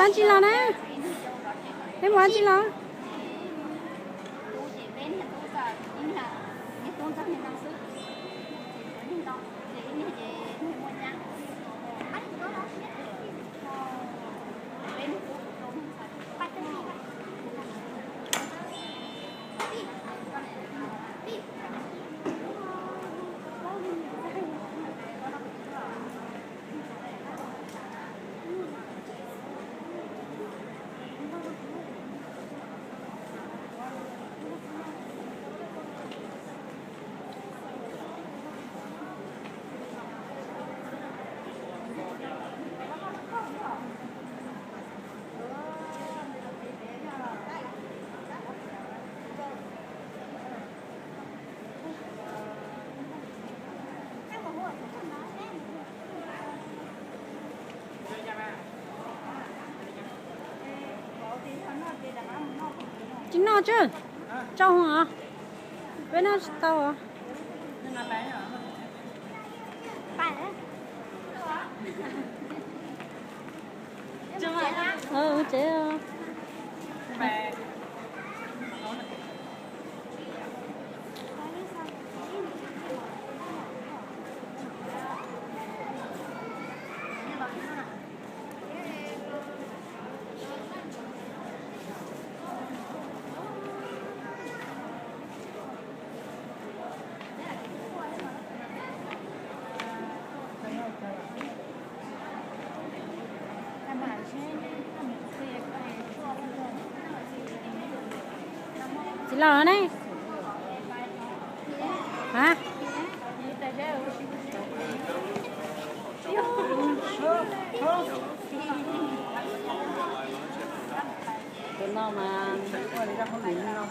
Dab tsi los na? Peb mus dab tsi los? Tsis noj tsw, tsau heev os. Peb noj tsis tau os. Tsev. Tsis los ne? Hab? Tus no mas ua li rau hauj lwm no.